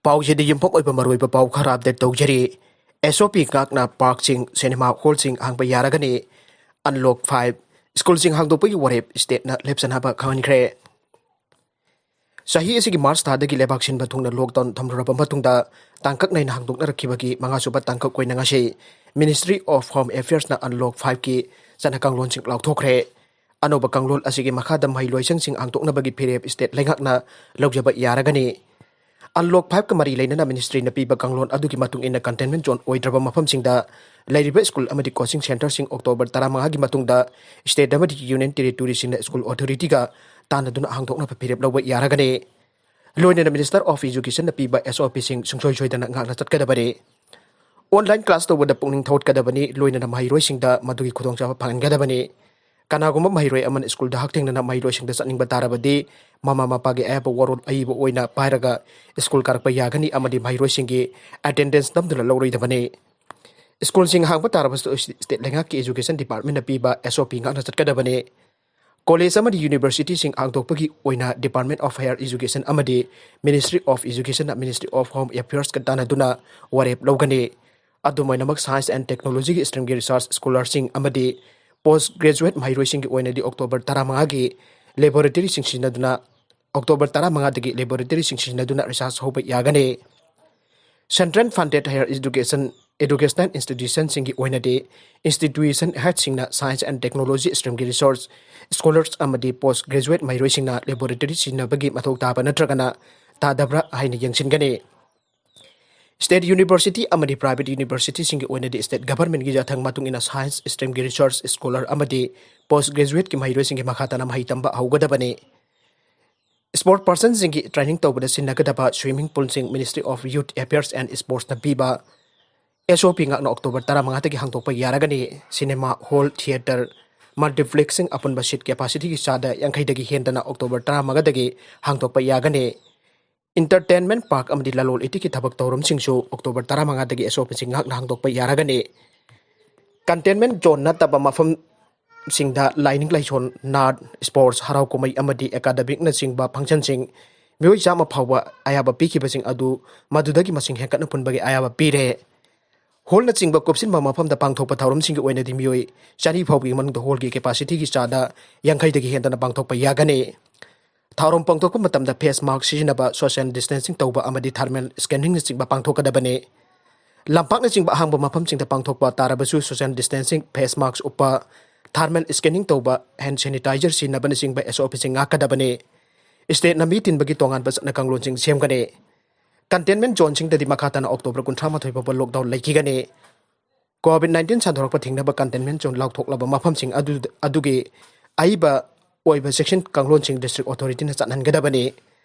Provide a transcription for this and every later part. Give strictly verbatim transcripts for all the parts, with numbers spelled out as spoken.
ꯄꯥꯎꯁꯤꯗ ꯌꯨꯝꯐꯝ ꯑꯣꯏꯕ ꯃꯔꯨꯑꯣꯏꯕ ꯄꯥꯎ ꯈꯔ ꯑꯞꯗꯦꯠ ꯇꯧꯖꯔꯤ꯫ ꯑꯦꯁ ꯑꯣ ꯄꯤ ꯉꯥꯛꯅ ꯄꯥꯔꯛꯁꯤꯡ, ꯁꯤꯅꯦꯃꯥ ꯍꯣꯜꯁꯤꯡ ꯍꯥꯡꯕ ꯌꯥꯔꯒꯅꯤ꯫ ꯑꯟꯂꯣꯛ ꯐꯥꯏꯚ, ꯁ꯭ꯀꯨꯜꯁꯤꯡ ꯍꯥꯡꯗꯣꯛꯄꯒꯤ ꯋꯥꯔꯦꯞ ꯁ꯭ꯇꯦꯠꯅ ꯂꯦꯞꯆꯅꯕ ꯈꯪꯍꯟꯈ꯭ꯔꯦ꯫ ꯆꯍꯤ ꯑꯁꯤꯒꯤ ꯃꯥꯔꯆ ꯊꯥꯗꯒꯤ ꯂꯩꯕꯥꯛ ꯁꯤꯟꯕ ꯊꯨꯡꯅ ꯂꯣꯛꯗꯥꯎꯟ ꯊꯝꯂꯨꯔꯕ ꯃꯇꯨꯡꯗ ꯇꯥꯡꯀꯛ ꯅꯥꯏꯅ ꯍꯥꯡꯗꯣꯛꯅꯔꯛꯈꯤꯕꯒꯤ ꯃꯉꯥꯁꯨꯕ ꯇꯥꯡꯀꯛ ꯑꯣꯏꯅ ꯉꯁꯤ Ministry of Home Affairs ꯅ ꯑꯟꯂꯣꯛ ꯐꯥꯏꯚꯀꯤ ꯆꯠꯅ ꯀꯥꯡꯂꯣꯟꯁꯤꯡ ꯂꯥꯎꯊꯣꯛꯈ꯭ꯔꯦ꯫ ꯑꯅꯧꯕ ꯀꯥꯡꯂꯣꯟ ꯑꯁꯤꯒꯤ ꯃꯈꯥꯗ ꯃꯍꯩꯂꯣꯏꯁꯪꯁꯤꯡ ꯍꯥꯡꯗꯣꯛꯅꯕꯒꯤ ꯐꯤꯔꯦꯞ ꯁ꯭ꯇꯦꯠ ꯂꯩꯉꯥꯛꯅ ꯂꯧꯖꯕ ꯌꯥꯔꯒꯅꯤ꯫ ꯑꯟꯂꯣꯛ ꯐꯥꯏꯚꯀ ꯃꯔꯤ ꯂꯩꯅꯅ ꯃꯤꯅꯤꯁꯇ꯭ꯔꯤꯅ ꯄꯤꯕ ꯀꯥꯡꯂꯣꯟ ꯑꯗꯨꯒꯤ ꯃꯇꯨꯡ ꯏꯟꯅ, ꯀꯟꯇꯦꯟꯃꯦꯟ ꯖꯣꯟ ꯑꯣꯏꯗ꯭ꯔꯕ ꯃꯐꯝꯁꯤꯡꯗ ꯂꯩꯔꯤꯕ ꯁ꯭ꯀꯨꯜ ꯑꯃꯗꯤ ꯀꯣꯆꯤꯡ ꯁꯦꯟꯇꯔꯁꯤꯡ ꯑꯣꯛꯇꯣꯕꯔ ꯇꯔꯥꯃꯉꯥꯒꯤ ꯃꯇꯨꯡꯗ ꯁ꯭ꯇꯦꯠ ꯑꯃꯗꯤ ꯌꯨꯅꯤꯌꯟ ꯇꯦꯔꯤꯇꯣꯔꯤꯁꯤꯡꯅ ꯁ꯭ꯀꯨꯜ ꯑꯣꯊꯣꯔꯤꯇꯤꯒ ꯇꯥꯟꯅꯗꯨꯅ ꯍꯥꯡꯗꯣꯛꯅꯕ ꯐꯤꯔꯦꯞ ꯂꯧꯕ ꯌꯥꯔꯒꯅꯤ꯫ ꯂꯣꯏꯅꯅ Minister of Education ꯅ ꯄꯤꯕ ꯑꯦꯁ ꯑꯣ ꯄꯤꯁꯤꯡ ꯁꯨꯡꯁꯣꯏ ꯁꯣꯏꯗꯅ ꯉꯥꯛꯅ ꯆꯠꯀꯗꯕꯅꯤ꯫ ꯑꯣꯟꯂꯥꯏꯟ ꯀ꯭ꯂꯥꯁ ꯇꯧꯕꯗ ꯄꯨꯛꯅꯤꯡ ꯊꯧꯒꯠꯀꯗꯕꯅꯤ, ꯂꯣꯏꯅꯅ ꯃꯍꯩꯔꯣꯏꯁꯤꯡꯗ ꯃꯗꯨꯒꯤ ꯈꯨꯗꯣꯡꯆꯥꯕ ꯐꯪꯍꯟꯒꯗꯕꯅꯤ꯫ ꯀꯅꯥꯒꯨꯝꯕ ꯃꯍꯩꯔꯣꯏ ꯑꯃꯅ ꯁ꯭ꯀꯨꯜꯗ ꯍꯛꯊꯦꯡꯅꯅ ꯃꯍꯩꯔꯣꯏꯁꯤꯡꯗ ꯆꯠꯅꯤꯡꯕ ꯇꯥꯔꯕꯗꯤ, ꯃꯃꯥ ꯃꯄꯥꯒꯤ ꯑꯌꯥꯕ ꯋꯥꯔꯣꯜ ꯑꯏꯕ ꯑꯣꯏꯅ ꯄꯥꯏꯔꯒ ꯁ꯭ꯀꯨꯜ ꯀꯥꯔꯛꯄ ꯌꯥꯒꯅꯤ ꯑꯃꯗꯤ ꯃꯍꯩꯔꯣꯏꯁꯤꯡꯒꯤ ꯑꯦꯇꯦꯟꯗꯦꯟꯁ ꯅꯝꯗꯨꯅ ꯂꯧꯔꯣꯏꯗꯕꯅꯤ꯫ ꯁ꯭ꯀꯨꯜꯁꯤꯡ ꯍꯥꯡꯕ ꯇꯥꯔꯕꯁꯨ ꯁ꯭ꯇꯦꯠ ꯂꯩꯉꯥꯛꯀꯤ Education Department ꯅ ꯄꯤꯕ ꯑꯦꯁ ꯑꯣ ꯄꯤ ꯉꯥꯛꯅ ꯆꯠꯀꯗꯕꯅꯤ꯫ ꯀꯣꯂꯦꯖ ꯑꯃꯗꯤ ꯌꯨꯅꯤꯚꯔꯁꯤꯇꯤꯁꯤꯡ ꯍꯥꯡꯗꯣꯛꯄꯒꯤ ꯑꯣꯏꯅ Department of Higher Education ꯑꯃꯗꯤ Ministry of Education ꯅ Ministry of Home Affairs ꯀ ꯇꯥꯟꯅꯗꯨꯅ ꯋꯥꯔꯦꯞ ꯂꯧꯒꯅꯤ꯫ ꯑꯗꯨꯝ ꯑꯣꯏꯅꯃꯛ, ꯁꯥꯏꯟꯁ ꯑꯦꯟ ꯇꯦꯛꯅꯣꯂꯣꯖꯤꯒꯤ ꯁ꯭ꯇ꯭ꯔꯤꯝꯒꯤ ꯔꯤꯁꯔꯆ ꯁ꯭ꯀꯣꯂꯔꯁꯤꯡ ꯑꯃꯗꯤ ꯄꯣꯁ ꯒ꯭ꯔꯦꯖꯨꯋꯦꯠ ꯃꯍꯩꯔꯣꯏꯁꯤꯡꯒꯤ ꯑꯣꯏꯅꯗꯤ ꯑꯣꯛꯇꯣꯕꯔ ꯇꯔꯥꯃꯉꯥꯒꯤ ꯂꯦꯕꯣꯔꯦꯇꯔꯤꯁꯤꯡ ꯁꯤꯖꯤꯟꯅꯗꯨꯅ, ꯑꯣꯛꯇꯣꯕꯔ ꯇꯔꯥꯃꯉꯥꯗꯒꯤ ꯂꯦꯕꯣꯔꯦꯇꯔꯤꯁꯤꯡ ꯁꯤꯖꯤꯟꯅꯗꯨꯅ ꯔꯤꯁꯔꯆ ꯍꯧꯕ ꯌꯥꯒꯅꯤ꯫ Central Funded Higher Education, Educational Institution ꯁꯤꯡꯒꯤ ꯑꯣꯏꯅꯗꯤ, ꯏꯟꯁꯇꯤꯇ꯭ꯌꯨꯁꯟ ꯍꯦꯗꯁꯤꯡꯅ ꯁꯥꯏꯟꯁ ꯑꯦꯟ ꯇꯦꯛꯅꯣꯂꯣꯖꯤ ꯁ꯭ꯇ꯭ꯔꯤꯝꯒꯤ ꯔꯤꯁꯔꯆ ꯁ꯭ꯀꯣꯂꯔꯁ ꯑꯃꯗꯤ ꯄꯣꯁ ꯒ꯭ꯔꯦꯖꯨꯋꯦꯠ ꯃꯍꯩꯔꯣꯏꯁꯤꯡꯅ ꯂꯦꯕꯣꯔꯦꯇꯔꯤ ꯁꯤꯖꯤꯟꯅꯕꯒꯤ ꯃꯊꯧ ꯇꯥꯕ ꯅꯠꯇ꯭ꯔꯒꯅ ꯇꯥꯗꯕ꯭ꯔꯥ ꯍꯥꯏꯅ ꯌꯦꯡꯁꯤꯟꯒꯅꯤ꯫ ꯁ꯭ꯇꯦꯠ ꯌꯨꯅꯤꯚꯔꯁꯤꯇꯤ ꯑꯃꯗꯤ ꯄ꯭ꯔꯥꯏꯚꯦꯠ ꯌꯨꯅꯤꯚꯔꯁꯤꯇꯤꯁꯤꯡꯒꯤ ꯑꯣꯏꯅꯗꯤ ꯁ꯭ꯇꯦꯠ ꯒꯚꯔꯟꯃꯦꯟꯠꯀꯤ ꯌꯥꯊꯪ ꯃꯇꯨꯡ ꯏꯟꯅ ꯁꯥꯏꯟꯁ ꯁ꯭ꯇ꯭ꯔꯤꯝꯒꯤ ꯔꯤꯁꯔꯆ ꯁ꯭ꯀꯣꯂꯔ ꯑꯃꯗꯤ ꯄꯣꯁ ꯒ꯭ꯔꯦꯖꯨꯋꯦꯠꯀꯤ ꯃꯍꯩꯔꯣꯏꯁꯤꯡꯒꯤ ꯃꯈꯥ ꯇꯥꯅ ꯃꯍꯩ ꯇꯝꯕ ꯍꯧꯒꯗꯕꯅꯤ꯫ ꯁ꯭ꯄꯣꯔꯠ ꯄꯔꯁꯟꯁꯤꯡꯒꯤ ꯇ꯭ꯔꯦꯅꯤꯡ ꯇꯧꯕꯗ ꯁꯤꯖꯤꯟꯅꯒꯗꯕ swimming ꯄꯨꯜꯁꯤꯡ Ministry of Youth Affairs and Sports ꯅ ꯄꯤꯕ ꯑꯦꯁ ꯑꯣ ꯄꯤ ꯉꯥꯛꯅ ꯑꯣꯛꯇꯣꯕꯔ ꯇꯔꯥꯃꯉꯥꯗꯒꯤ ꯍꯥꯡꯗꯣꯛꯄ ꯌꯥꯔꯒꯅꯤ꯫ ꯁꯤꯅꯦꯃꯥ ꯍꯣꯜ, ꯊꯤꯌꯦꯇꯔ, ꯃꯜꯇꯤꯄ꯭ꯂꯦꯛꯁꯤꯡ ꯑꯄꯨꯟꯕ ꯁꯤꯠ ꯀꯦꯄꯥꯁꯤꯇꯤꯒꯤ ꯆꯥꯗ ꯌꯥꯡꯈꯩꯗꯒꯤ ꯍꯦꯟꯗꯅ ꯑꯣꯛꯇꯣꯕꯔ ꯇꯔꯥꯃꯉꯥꯗꯒꯤ ꯍꯥꯡꯗꯣꯛꯄ ꯌꯥꯒꯅꯤ꯫ ꯏꯟꯇꯔꯇꯦꯟꯃꯦꯟꯠ ꯄꯥꯔꯛ ꯑꯃꯗꯤ ꯂꯂꯣꯟ ꯏꯇꯤꯛꯀꯤ ꯊꯕꯛ ꯊꯧꯔꯝꯁꯤꯡꯁꯨ ꯑꯣꯛꯇꯣꯕꯔ ꯇꯔꯥꯃꯉꯥꯗꯒꯤ ꯑꯦꯁ ꯑꯣ ꯄꯤꯁꯤꯡ ꯉꯥꯛꯅ ꯍꯥꯡꯗꯣꯛꯄ ꯌꯥꯔꯒꯅꯤ꯫ ꯀꯟꯇꯦꯟꯃꯦꯟꯠ ꯖꯣꯟ ꯅꯠꯇꯕ ꯃꯐꯝꯁꯤꯡꯗ ꯂꯥꯏꯅꯤꯡ ꯂꯥꯏꯁꯣꯟ, ꯅꯥꯠ, ꯁ꯭ꯄꯣꯔꯠꯁ, ꯍꯔꯥꯎ ꯀꯨꯝꯍꯩ ꯑꯃꯗꯤ ꯑꯦꯀꯥꯗꯃꯤꯛꯅꯆꯤꯡꯕ ꯐꯪꯁꯟꯁꯤꯡ ꯃꯤꯑꯣꯏ ꯆꯥꯝꯃ ꯐꯥꯎꯕ ꯑꯌꯥꯕ ꯄꯤꯈꯤꯕꯁꯤꯡ ꯑꯗꯨ ꯃꯗꯨꯗꯒꯤ ꯃꯁꯤꯡ ꯍꯦꯟꯒꯠꯅ ꯄꯨꯟꯕꯒꯤ ꯑꯌꯥꯕ ꯄꯤꯔꯦ꯫ ꯍꯣꯜꯅꯆꯤꯡꯕ ꯀꯨꯞꯁꯤꯟꯕ ꯃꯐꯝꯗ ꯄꯥꯡꯊꯣꯛꯄ ꯊꯧꯔꯝꯁꯤꯡꯒꯤ ꯑꯣꯏꯅꯗꯤ ꯃꯤꯑꯣꯏ ꯆꯅꯤ ꯐꯥꯎꯕꯒꯤ ꯃꯅꯨꯡꯗ ꯍꯣꯜꯒꯤ ꯀꯦꯄꯥꯁꯤꯇꯤꯒꯤ ꯆꯥꯗ ꯌꯥꯡꯈꯩꯗꯒꯤ ꯍꯦꯟꯗꯅ ꯄꯥꯡꯊꯣꯛꯄ ꯌꯥꯒꯅꯤ꯫ ꯊꯧꯔꯝ ꯄꯥꯡꯊꯣꯛꯄ ꯃꯇꯝꯗ ꯐꯦꯁ ꯃꯥꯛꯁ ꯁꯤꯖꯤꯟꯅꯕ, ꯁꯣꯁꯤꯌꯦꯜ ꯗꯤꯁꯇꯦꯟꯁꯤꯡ ꯇꯧꯕ ꯑꯃꯗꯤ ꯊꯔꯃꯦꯜ ꯁ꯭ꯀꯦꯅꯤꯡꯅꯆꯤꯡꯕ ꯄꯥꯡꯊꯣꯛꯀꯗꯕꯅꯤ꯫ ꯂꯝꯄꯥꯛꯅꯆꯤꯡꯕ ꯑꯍꯥꯡꯕ ꯃꯐꯝꯁꯤꯡꯗ ꯄꯥꯡꯊꯣꯛꯄ ꯇꯥꯔꯕꯁꯨ ꯁꯣꯁꯤꯌꯦꯜ ꯗꯤꯁꯇꯦꯟꯁꯤꯡ, ꯐꯦꯁ ꯃꯥꯛꯁ ꯎꯞꯄ, ꯊꯔꯃꯦꯜ ꯁ꯭ꯀꯦꯅꯤꯡ ꯇꯧꯕ, ꯍꯦꯟ ꯁꯦꯅꯤꯇꯥꯏꯖꯔ ꯁꯤꯖꯤꯟꯅꯕꯅꯆꯤꯡꯕ ꯑꯦꯁ ꯑꯣ ꯄꯤꯁꯤꯡ ꯉꯥꯛꯀꯗꯕꯅꯤ꯫ ꯁ꯭ꯇꯦꯠꯅ ꯃꯤ ꯇꯤꯟꯕꯒꯤ ꯇꯣꯉꯥꯟꯕ ꯆꯠꯅ ꯀꯥꯡꯂꯣꯟꯁꯤꯡ ꯁꯦꯝꯒꯅꯤ꯫ ꯀꯟꯇꯦꯟꯃꯦꯟ ꯖꯣꯟꯁꯤꯡꯗꯗꯤ ꯃꯈꯥ ꯇꯥꯅ ꯑꯣꯛꯇꯣꯕꯔ ꯀꯨꯟꯊ꯭ꯔꯥ ꯃꯥꯊꯣꯏ ꯐꯥꯎꯕ ꯂꯣꯛꯗꯥꯎꯟ ꯂꯩꯈꯤꯒꯅꯤ꯫ ꯀꯣꯚꯤꯗ ꯅꯥꯏꯟꯇꯤꯟ ꯁꯟꯗꯣꯔꯛꯄ ꯊꯤꯡꯅꯕ ꯀꯟꯇꯦꯟꯃꯦꯟ ꯖꯣꯟ ꯂꯥꯎꯊꯣꯛꯂꯕ ꯃꯐꯝꯁꯤꯡ ꯑꯗꯨ, ꯑꯗꯨꯒꯤ ꯑꯏꯕ ꯑꯣꯏꯕ ꯆꯦꯛꯁꯤꯟ ꯀꯥꯡꯂꯣꯟꯁꯤꯡ ꯗꯤꯁꯇ꯭ꯔꯤꯛ ꯑꯣꯊꯣꯔꯤꯇꯤꯅ ꯆꯠꯍꯟꯒꯗꯕꯅꯤ꯫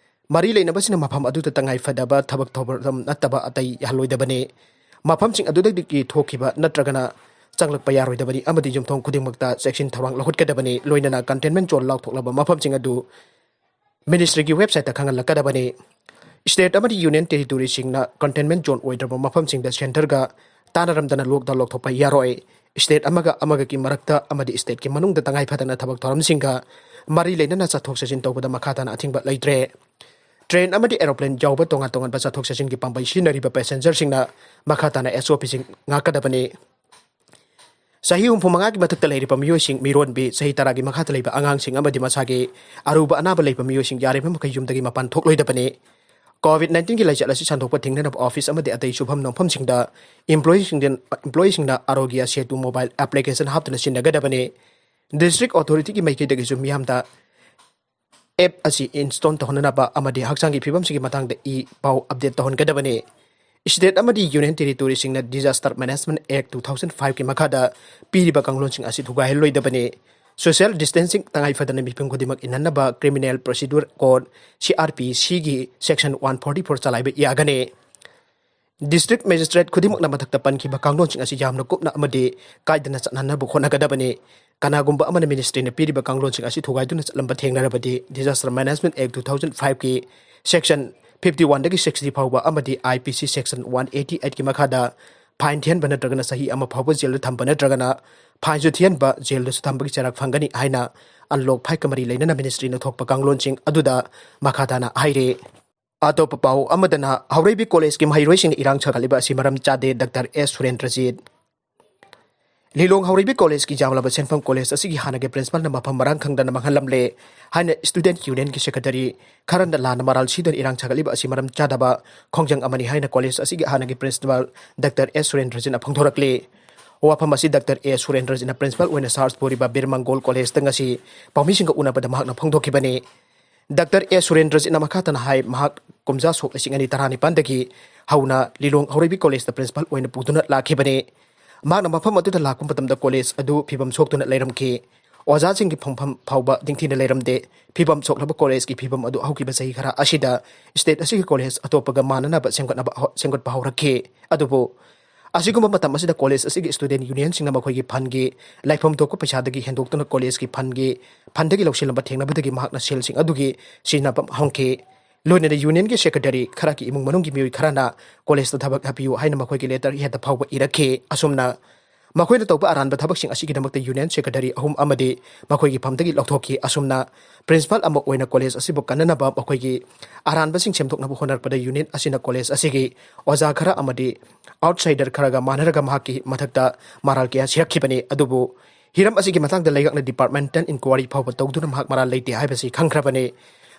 ꯃꯔꯤ ꯂꯩꯅꯕꯁꯤꯡꯅ ꯃꯐꯝ ꯑꯗꯨꯗ ꯇꯉꯥꯏ ꯐꯗꯕ ꯊꯕꯛ ꯊꯧꯔꯝ ꯅꯠꯇꯕ ꯑꯇꯩ ꯌꯥꯍꯜꯂꯣꯏꯗꯕꯅꯤ꯫ ꯃꯐꯝꯁꯤꯡ ꯑꯗꯨꯗꯒꯤ ꯊꯣꯛꯈꯤꯕ ꯅꯠꯇ꯭ꯔꯒꯅ ꯆꯪꯂꯛꯄ ꯌꯥꯔꯣꯏꯗꯕꯅꯤ ꯑꯃꯗꯤ ꯌꯨꯝꯊꯣꯡ ꯈꯨꯗꯤꯡꯃꯛꯇ ꯆꯦꯛꯁꯤꯟ ꯊꯧꯔꯥꯡ ꯂꯧꯈꯠꯀꯗꯕꯅꯤ꯫ ꯂꯣꯏꯅꯅ ꯀꯟꯇꯦꯟꯃꯦꯟ ꯖꯣꯟ ꯂꯥꯎꯊꯣꯛꯂꯕ ꯃꯐꯝꯁꯤꯡ ꯑꯗꯨ ꯃꯤꯅꯤꯁꯇ꯭ꯔꯤꯒꯤ ꯋꯦꯕꯁꯥꯏꯠꯇ ꯈꯪꯍꯜꯂꯛꯀꯗꯕꯅꯤ꯫ ꯁ꯭ꯇꯦꯠ ꯑꯃꯗꯤ ꯌꯨꯅꯤꯌꯟ ꯇꯦꯔꯤꯇꯣꯔꯤꯁꯤꯡꯅ ꯀꯟꯇꯦꯟꯃꯦꯟ ꯖꯣꯟ ꯑꯣꯏꯗ꯭ꯔꯕ ꯃꯐꯝꯁꯤꯡꯗ ꯁꯦꯟꯇꯔꯒ ꯇꯥꯟꯅꯔꯝꯗꯅ ꯂꯣꯛꯗꯥꯎꯟ ꯂꯧꯊꯣꯛꯄ ꯌꯥꯔꯣꯏ꯫ ꯁ꯭ꯇꯦꯠ ꯑꯃꯒ ꯑꯃꯒꯒꯤ ꯃꯔꯛꯇ ꯑꯃꯗꯤ ꯁ꯭ꯇꯦꯠꯀꯤ ꯃꯅꯨꯡꯗ ꯇꯉꯥꯏ ꯐꯗꯅ ꯊꯕꯛ ꯊꯧꯔꯝꯁꯤꯡꯒ ꯃꯔꯤ ꯂꯩꯅꯅ ꯆꯠꯊꯣꯛ ꯆꯠꯁꯤꯟ ꯇꯧꯕꯗ ꯃꯈꯥ ꯇꯥꯅ ꯑꯊꯤꯡꯕ ꯂꯩꯇ꯭ꯔꯦ꯫ ꯇ꯭ꯔꯦꯟ ꯑꯃꯗꯤ ꯑꯦꯔꯣꯄ꯭ꯂꯦꯟ ꯌꯥꯎꯕ ꯇꯣꯉꯥꯟ ꯇꯣꯉꯥꯟꯕ ꯆꯠꯊꯣꯛ ꯆꯠꯁꯤꯟꯒꯤ ꯄꯥꯝꯕꯩ ꯁꯤꯖꯤꯟꯅꯔꯤꯕ ꯄꯦꯁꯦꯟꯖꯔꯁꯤꯡꯅ ꯃꯈꯥ ꯇꯥꯅ ꯑꯦꯁ ꯑꯣ ꯄꯤꯁꯤꯡ ꯉꯥꯛꯀꯗꯕꯅꯤ꯫ ꯆꯍꯤ ꯍꯨꯝꯐꯨ ꯃꯉꯥꯒꯤ ꯃꯊꯛꯇ ꯂꯩꯔꯤꯕ ꯃꯤꯑꯣꯏꯁꯤꯡ, ꯃꯤꯔꯣꯟꯕꯤ, ꯆꯍꯤ ꯇꯔꯥꯒꯤ ꯃꯈꯥꯗ ꯂꯩꯕ ꯑꯉꯥꯡꯁꯤꯡ ꯑꯃꯗꯤ ꯃꯁꯥꯒꯤ ꯑꯔꯨꯕ ꯑꯅꯥꯕ ꯂꯩꯕ ꯃꯤꯑꯣꯏꯁꯤꯡ ꯌꯥꯔꯤꯕ ꯃꯈꯩ ꯌꯨꯝꯗꯒꯤ ꯃꯄꯥꯟ ꯊꯣꯛꯂꯣꯏꯗꯕꯅꯤ꯫ ꯀꯣꯚꯤꯗ ꯅꯥꯏꯟꯇꯤꯟꯒꯤ ꯂꯥꯏꯆꯠ ꯑꯁꯤ ꯁꯟꯗꯣꯛꯄ ꯊꯤꯡꯅꯅꯕ ꯑꯣꯐꯤꯁ ꯑꯃꯗꯤ ꯑꯇꯩ ꯁꯨꯐꯝ ꯅꯣꯝꯐꯝꯁꯤꯡꯗ ꯏꯝꯄ꯭ꯂꯣꯌꯤꯁꯤꯡꯗ, ꯏꯝꯄ꯭ꯂꯣꯌꯤꯁꯤꯡꯅ ꯑꯥꯔꯣꯒ꯭ꯌ ꯁꯦꯇꯨ ꯃꯣꯕꯥꯏꯜ ꯑꯦꯄ꯭ꯂꯤꯀꯦꯁꯟ ꯍꯥꯞꯇꯨꯅ ꯁꯤꯖꯤꯟꯅꯒꯗꯕꯅꯤ꯫ ꯗꯤꯁꯇ꯭ꯔꯤꯛ ꯑꯣꯊꯣꯔꯤꯇꯤꯒꯤ ꯃꯥꯏꯀꯩꯗꯒꯤꯁꯨ ꯃꯤꯌꯥꯝꯗ ꯑꯦꯞ ꯑꯁꯤ ꯏꯟꯁꯇꯣꯜ ꯇꯧꯍꯟꯅꯅꯕ ꯑꯃꯗꯤ ꯍꯛꯆꯥꯡꯒꯤ ꯐꯤꯕꯝꯁꯤꯒꯤ ꯃꯇꯥꯡꯗ ꯏ ꯄꯥꯎ ꯑꯞꯗꯦꯠ ꯇꯧꯍꯟꯒꯗꯕꯅꯤ꯫ ꯁ꯭ꯇꯦꯠ ꯑꯃꯗꯤ union ꯇꯦꯔꯤꯇꯣꯔꯤꯁꯤꯡꯅ Disaster Management Act two thousand five ꯀꯤ ꯃꯈꯥꯗ ꯄꯤꯔꯤꯕ ꯀꯥꯡꯂꯣꯟꯁꯤꯡ ꯑꯁꯤ ꯊꯨꯒꯥꯏꯍꯜꯂꯣꯏꯗꯕꯅꯤ꯫ ꯁꯣꯁꯤꯌꯦꯜ ꯗꯤꯁꯇꯦꯟꯁꯤꯡ ꯇꯉꯥꯏ ꯐꯗꯅ ꯃꯤꯄꯨꯝ ꯈꯨꯗꯤꯡꯃꯛ ꯏꯟꯍꯟꯅꯕ Criminal Procedure Code, C R P C ꯒꯤ section one forty four ꯆꯂꯥꯏꯕ ꯌꯥꯒꯅꯤ꯫ ꯗꯤꯁꯇ꯭ꯔꯤꯛ ꯃꯦꯖꯤꯁꯇ꯭ꯔꯦꯠ ꯈꯨꯗꯤꯡꯃꯛꯅ ꯃꯊꯛꯇ ꯄꯟꯈꯤꯕ ꯀꯥꯡꯂꯣꯟꯁꯤꯡ ꯑꯁꯤ ꯌꯥꯝꯅ ꯀꯨꯞꯅ ꯑꯃꯗꯤ ꯀꯥꯏꯗꯅ ꯆꯠꯅꯍꯟꯅꯕ ꯍꯣꯠꯅꯒꯗꯕꯅꯤ꯫ ꯀꯅꯥꯒꯨꯝꯕ ꯑꯃꯅ ꯃꯤꯅꯤꯁꯇ꯭ꯔꯤꯅ ꯄꯤꯔꯤꯕ ꯀꯥꯡꯂꯣꯟꯁꯤꯡ ꯑꯁꯤ ꯊꯨꯒꯥꯏꯗꯨꯅ ꯆꯠꯂꯝꯕ ꯊꯦꯡꯅꯔꯕꯗꯤ, Disaster Management Act two thousand five ꯀꯤ section fifty one ꯗꯒꯤ sixty ꯐꯥꯎꯕ ꯑꯃꯗꯤ I P C section one eighty eight ꯀꯤ ꯃꯈꯥꯗ ꯐꯥꯏꯟ ꯊꯤꯍꯟꯕ ꯅꯠꯇ꯭ꯔꯒꯅ ꯆꯍꯤ ꯑꯃ ꯐꯥꯎꯕ ꯖꯦꯜꯗ ꯊꯝꯕ ꯅꯠꯇ꯭ꯔꯒꯅ ꯐꯥꯏꯟꯁꯨ ꯊꯤꯍꯟꯕ, ꯖꯦꯜꯗꯁꯨ ꯊꯝꯕꯒꯤ ꯆꯩꯔꯥꯛ ꯐꯪꯒꯅꯤ ꯍꯥꯏꯅ ꯑꯟꯂꯣꯛ ꯐꯥꯏꯚꯀ ꯃꯔꯤ ꯂꯩꯅꯅ ꯃꯤꯅꯤꯁꯇ꯭ꯔꯤꯅ ꯊꯣꯛꯄ ꯀꯥꯡꯂꯣꯟꯁꯤꯡ ꯑꯗꯨꯗ ꯃꯈꯥ ꯇꯥꯅ ꯍꯥꯏꯔꯤ꯫ ꯑꯇꯣꯞꯄ ꯄꯥꯎ ꯑꯃꯗꯅ, ꯍꯧꯔꯩꯕꯤ ꯀꯣꯂꯦꯖꯀꯤ ꯃꯍꯩꯔꯣꯏꯁꯤꯡꯅ ꯏꯔꯥꯡ ꯁꯥꯒꯠꯂꯤꯕ ꯑꯁꯤ ꯃꯔꯝ ꯆꯥꯗꯦ, ꯗꯥꯛꯇꯔ ꯑꯦꯁ ꯁꯨꯔꯦꯟꯗ꯭ꯔꯖꯤꯠ꯫ ꯂꯤꯂꯣꯡ ꯍꯧꯔꯩꯕꯤ ꯀꯣꯂꯦꯖꯀꯤ ꯌꯥꯝꯂꯕ ꯁꯦꯟꯐꯝ ꯀꯣꯂꯦꯖ ꯑꯁꯤꯒꯤ ꯍꯥꯟꯅꯒꯤ ꯄ꯭ꯔꯤꯟꯁꯤꯄꯥꯜꯅ ꯃꯐꯝ ꯃꯔꯥꯡ ꯈꯪꯗꯅ ꯃꯥꯡꯍꯜꯂꯝꯂꯦ ꯍꯥꯏꯅ ꯁ꯭ꯇꯨꯗꯦꯟꯠ ꯌꯨꯅꯤꯌꯟꯒꯤ ꯁꯦꯀ꯭ꯔꯦꯇꯔꯤ ꯈꯔꯅ ꯂꯥꯟꯅ ꯃꯔꯥꯜ ꯁꯤꯗꯨꯅ ꯏꯔꯥꯡ ꯁꯥꯒꯠꯂꯤꯕ ꯑꯁꯤ ꯃꯔꯝ ꯆꯥꯗꯕ ꯈꯣꯡꯖꯪ ꯑꯃꯅꯤ ꯍꯥꯏꯅ ꯀꯣꯂꯦꯖ ꯑꯁꯤꯒꯤ ꯍꯥꯟꯅꯒꯤ ꯄ꯭ꯔꯤꯟꯁꯤꯄꯥꯜ ꯗꯥꯛꯇꯔ ꯑꯦꯁ ꯁꯨꯔꯦꯟꯗ꯭ꯔꯖꯤꯠꯅ ꯐꯣꯡꯗꯣꯔꯛꯂꯤ꯫ ꯋꯥꯐꯝ ꯑꯁꯤ ꯗꯥꯛꯇꯔ ꯑꯦ ꯁꯨꯔꯦꯟꯗ꯭ꯔꯖꯤꯠꯅ ꯄ꯭ꯔꯤꯟꯁꯤꯄꯥꯜ ꯑꯣꯏꯅ ꯆꯥꯔꯖ ꯄꯨꯔꯤꯕ ꯕꯤꯔ ꯃꯪꯒꯣꯜ ꯀꯣꯂꯦꯖꯇ ꯉꯁꯤ ꯄꯥꯎꯃꯤꯁꯤꯡꯒ ꯎꯅꯕꯗ ꯃꯍꯥꯛꯅ ꯐꯣꯡꯗꯣꯛꯈꯤꯕꯅꯤ꯫ ꯗꯥꯛꯇꯔ ꯑꯦ ꯁꯨꯔꯦꯟꯗ꯭ꯔꯖꯤꯠꯅ ꯃꯈꯥ ꯇꯥꯅ ꯍꯥꯏ, ꯃꯍꯥꯛ ꯀꯨꯝꯖꯥ ꯁꯣꯛ ꯂꯤꯁꯤꯡ ꯑꯅꯤ ꯇꯔꯥꯅꯤꯄꯥꯟꯗꯒꯤ ꯍꯧꯅ ꯂꯤꯂꯣꯡ ꯍꯧꯔꯩꯕꯤ ꯀꯣꯂꯦꯖꯇ ꯄ꯭ꯔꯤꯟꯁꯤꯄꯥꯜ ꯑꯣꯏꯅ ꯄꯨꯗꯨꯅ ꯂꯥꯛꯈꯤꯕꯅꯤ꯫ ꯃꯍꯥꯛꯅ ꯃꯐꯝ ꯑꯗꯨꯗ ꯂꯥꯛꯄ ꯃꯇꯝꯗ ꯀꯣꯂꯦꯖ ꯑꯗꯨ ꯐꯤꯕꯝ ꯁꯣꯛꯇꯨꯅ ꯂꯩꯔꯝꯈꯤ꯫ ꯑꯣꯖꯥꯁꯤꯡꯒꯤ ꯐꯝꯐꯝ ꯐꯥꯎꯕ ꯅꯤꯡꯊꯤꯅ ꯂꯩꯔꯝꯗꯦ꯫ ꯐꯤꯕꯝ ꯁꯣꯛꯂꯕ ꯀꯣꯂꯦꯖꯀꯤ ꯐꯤꯕꯝ ꯑꯗꯨ ꯍꯧꯈꯤꯕ ꯆꯍꯤ ꯈꯔ ꯑꯁꯤꯗ ꯁ꯭ꯇꯦꯠ ꯑꯁꯤꯒꯤ ꯀꯣꯂꯦꯖ ꯑꯇꯣꯞꯄꯒ ꯃꯥꯟꯅꯅꯕ ꯁꯦꯝꯒꯠꯅꯕ ꯍꯧ-, ꯁꯦꯝꯒꯠꯄ ꯍꯧꯔꯛꯈꯤ꯫ ꯑꯗꯨꯕꯨ ꯑꯁꯤꯒꯨꯝꯕ ꯃꯇꯝ ꯑꯁꯤꯗ ꯀꯣꯂꯦꯖ ꯑꯁꯤꯒꯤ ꯁ꯭ꯇꯨꯗꯦꯟꯠ ꯌꯨꯅꯤꯌꯟꯁꯤꯡꯅ ꯃꯈꯣꯏꯒꯤ ꯐꯟꯒꯤ ꯂꯩꯐꯝ ꯊꯣꯛꯄ ꯄꯩꯁꯥꯗꯒꯤ ꯍꯦꯟꯗꯣꯛꯇꯨꯅ ꯀꯣꯂꯦꯖꯀꯤ ꯐꯟꯒꯤ, ꯐꯟꯗꯒꯤ ꯂꯧꯁꯤꯜꯂꯝꯕ ꯊꯦꯡꯅꯕꯗꯒꯤ ꯃꯍꯥꯛꯅ ꯁꯦꯜꯁꯤꯡ ꯑꯗꯨꯒꯤ ꯁꯤꯖꯤꯟꯅꯐꯝ ꯍꯪꯈꯤ꯫ ꯂꯣꯏꯅꯅ ꯌꯨꯅꯤꯌꯟꯒꯤ ꯁꯦꯀ꯭ꯔꯦꯇꯔꯤ ꯈꯔꯒꯤ ꯏꯃꯨꯡ ꯃꯅꯨꯡꯒꯤ ꯃꯤꯑꯣꯏ ꯈꯔꯅ ꯀꯣꯂꯦꯖꯇ ꯊꯕꯛ ꯍꯥꯞꯄꯤꯌꯨ ꯍꯥꯏꯅ ꯃꯈꯣꯏꯒꯤ ꯂꯦꯇꯔ ꯍꯦꯗꯇ ꯐꯥꯎꯕ ꯏꯔꯛꯈꯤ꯫ ꯑꯁꯨꯝꯅ ꯃꯈꯣꯏꯅ ꯇꯧꯕ ꯑꯔꯥꯟꯕ ꯊꯕꯛꯁꯤꯡ ꯑꯁꯤꯒꯤꯗꯃꯛꯇ ꯌꯨꯅꯤꯌꯟ ꯁꯦꯀ꯭ꯔꯦꯇꯔꯤ ꯑꯍꯨꯝ ꯑꯃꯗꯤ ꯃꯈꯣꯏꯒꯤ ꯐꯝꯗꯒꯤ ꯂꯧꯊꯣꯛꯈꯤ꯫ ꯑꯁꯨꯝꯅ ꯄ꯭ꯔꯤꯟꯁꯤꯄꯥꯜ ꯑꯃ ꯑꯣꯏꯅ ꯀꯣꯂꯦꯖ ꯑꯁꯤꯕꯨ ꯀꯟꯅꯅꯕ ꯃꯈꯣꯏꯒꯤ ꯑꯔꯥꯟꯕꯁꯤꯡ ꯁꯦꯝꯗꯣꯛꯅꯕ ꯍꯣꯠꯅꯔꯛꯄꯗ ꯌꯨꯅꯤꯌꯟ ꯑꯁꯤꯅ ꯀꯣꯂꯦꯖ ꯑꯁꯤꯒꯤ ꯑꯣꯖꯥ ꯈꯔ ꯑꯃꯗꯤ ꯑꯥꯎꯠꯁꯥꯏꯗꯔ ꯈꯔꯒ ꯃꯥꯟꯅꯔꯒ ꯃꯍꯥꯛꯀꯤ ꯃꯊꯛꯇ ꯃꯔꯥꯜ ꯀꯌꯥ ꯁꯤꯔꯛꯈꯤꯕꯅꯤ꯫ ꯑꯗꯨꯕꯨ ꯍꯤꯔꯝ ꯑꯁꯤꯒꯤ ꯃꯇꯥꯡꯗ ꯂꯩꯉꯥꯛꯅ ꯗꯤꯄꯥꯔꯠꯃꯦꯟꯇꯦꯜ ꯏꯟꯀ꯭ꯋꯥꯔꯤ ꯐꯥꯎꯕ ꯇꯧꯗꯨꯅ ꯃꯍꯥꯛ ꯃꯔꯥꯜ ꯂꯩꯇꯦ ꯍꯥꯏꯕꯁꯤ ꯈꯪꯈ꯭ꯔꯕꯅꯤ꯫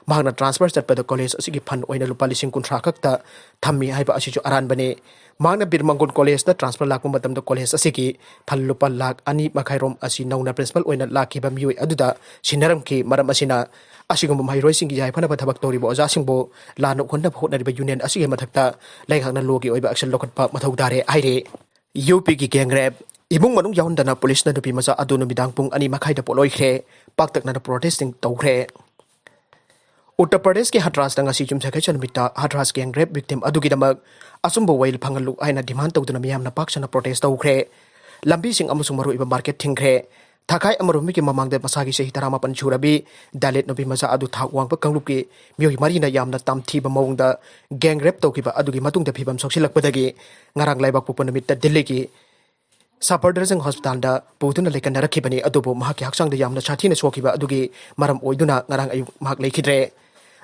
ꯃꯍꯥꯛꯅ ꯇ꯭ꯔꯥꯟꯁꯐꯔ ꯆꯠꯄꯗ ꯀꯣꯂꯦꯖ ꯑꯁꯤꯒꯤ ꯐꯟ ꯑꯣꯏꯅ ꯂꯨꯄꯥ ꯂꯤꯁꯤꯡ ꯀꯨꯟꯊ꯭ꯔꯥ ꯈꯛꯇ ꯊꯝꯃꯤ ꯍꯥꯏꯕ ꯑꯁꯤꯁꯨ ꯑꯔꯥꯟꯕꯅꯤ꯫ ꯃꯍꯥꯛꯅ ꯕꯤꯔ ꯃꯪꯒꯣꯜ ꯀꯣꯂꯦꯖꯇ ꯇ꯭ꯔꯥꯟꯁꯐꯔ ꯂꯥꯛꯄ ꯃꯇꯝꯗ ꯀꯣꯂꯦꯖ ꯑꯁꯤꯒꯤ ꯐꯟ ꯂꯨꯄꯥ ꯂꯥꯈ ꯑꯅꯤ ꯃꯈꯥꯏꯔꯣꯝ ꯑꯁꯤ ꯅꯧꯅ ꯄ꯭ꯔꯤꯟꯁꯤꯄꯥꯜ ꯑꯣꯏꯅ ꯂꯥꯛꯈꯤꯕ ꯃꯤꯑꯣꯏ ꯑꯗꯨꯗ ꯁꯤꯟꯅꯔꯝꯈꯤ꯫ ꯃꯔꯝ ꯑꯁꯤꯅ ꯑꯁꯤꯒꯨꯝꯕ ꯃꯍꯩꯔꯣꯏꯁꯤꯡꯒꯤ ꯌꯥꯏꯐꯅꯕ ꯊꯕꯛ ꯇꯧꯔꯤꯕ ꯑꯣꯖꯥꯁꯤꯡꯕꯨ ꯂꯥꯟꯅ ꯎꯍꯟꯅꯕ ꯍꯣꯠꯅꯔꯤꯕ ꯌꯨꯅꯤꯌꯟ ꯑꯁꯤꯒꯤ ꯃꯊꯛꯇ ꯂꯩꯉꯥꯛꯅ ꯂꯣꯒꯤ ꯑꯣꯏꯕ ꯑꯦꯛꯁꯟ ꯂꯧꯈꯠꯄ ꯃꯊꯧ ꯇꯥꯔꯦ ꯍꯥꯏꯔꯤ꯫ ꯌꯨ ꯄꯤꯒꯤ ꯒꯦꯡ ꯔꯦꯞ, ꯏꯃꯨꯡ ꯃꯅꯨꯡ ꯌꯥꯎꯍꯟꯗꯅ ꯄꯨꯂꯤꯁꯅ ꯅꯨꯄꯤ ꯃꯆꯥ ꯑꯗꯨ ꯅꯨꯃꯤꯗꯥꯡ ꯄꯨꯡ ꯑꯅꯤ ꯃꯈꯥꯏꯗ ꯄꯣꯠꯂꯣꯏꯈ꯭ꯔꯦ꯫ ꯄꯥꯛꯇꯛꯅꯅ ꯄ꯭ꯔꯣꯇꯦꯁꯇꯤꯡ ꯇꯧꯈ꯭ꯔꯦ꯫ ꯎꯠꯇꯔ ꯄ꯭ꯔꯗꯦꯁꯀꯤ ꯍꯊ꯭ꯔꯥꯁꯇ ꯉꯁꯤ ꯌꯨꯝꯁꯀꯩꯁ ꯅꯨꯃꯤꯠꯇ ꯍꯊ꯭ꯔꯥꯁ ꯒꯦꯡ ꯔꯦꯞ ꯚꯤꯛꯇꯤꯝ ꯑꯗꯨꯒꯤꯗꯃꯛ ꯑꯆꯨꯝꯕ ꯋꯥꯌꯦꯜ ꯐꯪꯍꯜꯂꯨ ꯍꯥꯏꯅ ꯗꯤꯃꯥꯟ ꯇꯧꯗꯨꯅ ꯃꯤꯌꯥꯝꯅ ꯄꯥꯛ ꯁꯟꯅ ꯄ꯭ꯔꯣꯇꯦꯁ ꯇꯧꯈ꯭ꯔꯦ꯫ ꯂꯝꯕꯤꯁꯤꯡ ꯑꯃꯁꯨꯡ ꯃꯔꯨꯑꯣꯏꯕ ꯃꯥꯔꯀꯦꯠ ꯊꯤꯡꯈ꯭ꯔꯦ꯫ ꯊꯥꯈꯥꯏ ꯑꯃꯔꯣꯝꯒꯤ ꯃꯃꯥꯡꯗ ꯃꯁꯥꯒꯤ ꯆꯍꯤ ꯇꯔꯥꯃꯥꯄꯟ ꯁꯨꯔꯕꯤ ꯗꯂꯤꯠ ꯅꯨꯄꯤ ꯃꯆꯥ ꯑꯗꯨ ꯊꯥꯛ ꯋꯥꯡꯕ ꯀꯥꯡꯂꯨꯞꯀꯤ ꯃꯤꯑꯣꯏ ꯃꯔꯤꯅ ꯌꯥꯝꯅ ꯇꯝꯊꯤꯕ ꯃꯑꯣꯡꯗ gang rape ꯇꯧꯈꯤꯕ ꯑꯗꯨꯒꯤ ꯃꯇꯨꯡꯗ ꯐꯤꯕꯝ ꯁꯣꯛꯁꯤꯜꯂꯛꯄꯗꯒꯤ ꯉꯔꯥꯡ ꯂꯩꯕꯥꯛꯄꯣꯛꯄ ꯅꯨꯃꯤꯠꯇ ꯗꯤꯜꯂꯤꯒꯤ ꯁꯐꯔꯗꯔꯖꯪ ꯍꯣꯁꯄꯤꯇꯥꯜꯗ ꯄꯨꯗꯨꯅ ꯂꯩꯀꯟꯅꯔꯛꯈꯤꯕꯅꯤ꯫ ꯑꯗꯨꯕꯨ ꯃꯍꯥꯛꯀꯤ ꯍꯛꯆꯥꯡꯗ ꯌꯥꯝꯅ ꯁꯥꯊꯤꯅ ꯁꯣꯛꯈꯤꯕ ꯑꯗꯨꯒꯤ ꯃꯔꯝ ꯑꯣꯏꯗꯨꯅ ꯉꯔꯥꯡ ꯑꯌꯨꯛ ꯃꯍꯥꯛ ꯂꯩꯈꯤꯗ꯭ꯔꯦ꯫